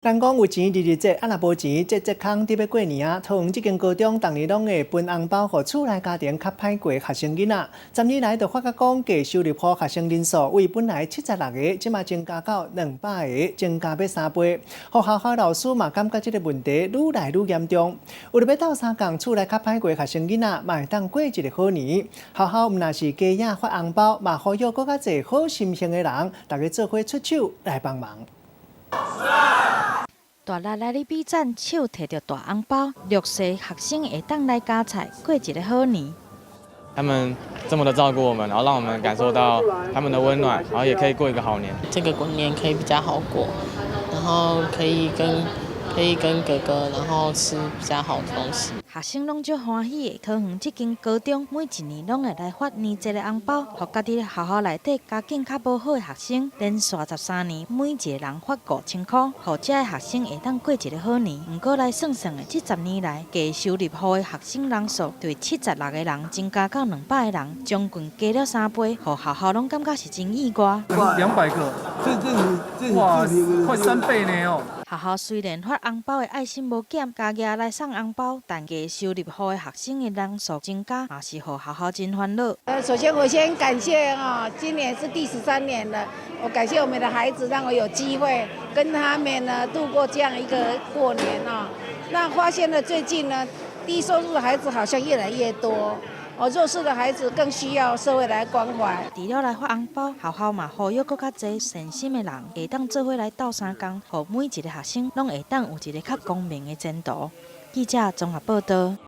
人講有錢日日節，啊若無錢節節空。佇欲過年啊，桃園這間高中逐年攏會分紅包予厝內家庭較歹過學生囡仔。10年來就發覺講，低收入戶學生人數為本來76個，這馬增加到200個，增加欲3倍。學校和老師嘛感覺這个問題愈來愈嚴重。為著欲鬥相共，厝內較歹過學生囡仔嘛會當過一个好年。學校毋但是加碼發紅包，嘛呼籲閣較濟好心腸的人，大家做伙出手來幫忙。大力來咧比讚，手提著大紅包，弱勢學生會當來加菜，過一个好年。他們這麼的照顧我們，然後讓我們感受到他們的溫暖，然後也可以過一個好年。這個過年可以比較好過，然後可以跟哥哥，然後吃比較好的東西。學生攏足歡喜的。桃園這間高中每一年攏會來發年節的紅包，予家己學校內底家境較無好的學生，連續13年，每一个人發5000箍，予這个學生會當過一个好年。毋過來算算的，這10年來，低收入戶的學生人數對76個人增加到200個人，將近加了3倍，予學校攏感覺是真意外。 200個，這哇，快3倍呢哦！學校雖然發紅包的愛心無減，加額來送紅包，但低收入戶的學生的人數增加，嘛是予學校真煩惱。首先我先感謝啊，今年是第13年了，我感謝我們的孩子，讓我有機會跟他們呢度過這樣一個過年啊。那發現了最近呢，低收入的孩子好像越來越多。哦，弱勢的孩子更需要社會來關懷。除了來發紅包，學校嘛呼籲閣較濟善心的人，會當做伙來鬥相共，予每一个學生攏會當有一个較光明的前途。記者綜合報道。